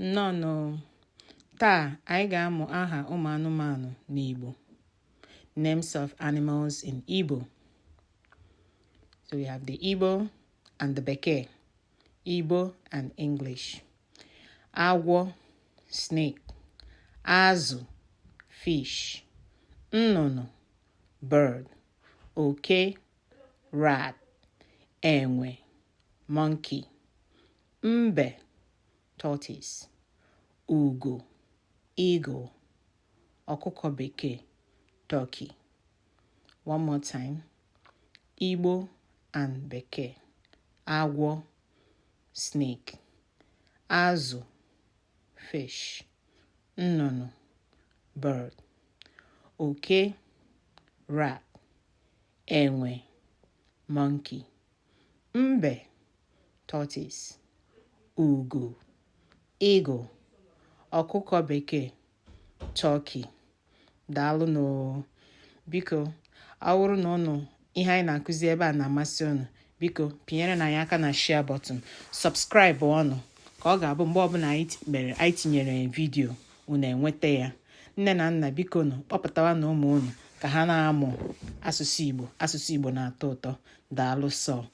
Nnọọnụ. Taa anyị ga-amụ aha ụmụ anụmanụ n'Igbo. Names of animals in Igbo. So we have the Igbo and the Bekee. Igbo and English. Agwọ, snake. Azụ, fish. Nnụnụ, bird. Oke, rat. Enwe, monkey. Mbe, tortoise. Ugo, eagle. Ọkụkọ bekee, turkey. One more time. Igbo and Bekee. Agwọ, snake. Azụ, fish. Nnụnụ, bird. Oke, rat. Enwe, monkey. Mbe, tortoise. Ugo, eagle. Ọkụkọ bekee, turkey. Daalụnụ. Biko, ọ bụrụ na ụnụ ihe anyị na-akụzi ebe a na-amasị ụnụ, biko pinyere na anyị aka na share button, subscribe ọnụ, ka ọ ga-abụ mgbe ọbụla anyị mere anyị tinyere video, unu enweta ya. Nne na nna, biko nụ, kpọpụtawa na ụmụ unu ka ha na-amụ asụsụ Igbo. Asụsụ Igbo na-atọ ụtọ. Daalụ sọ.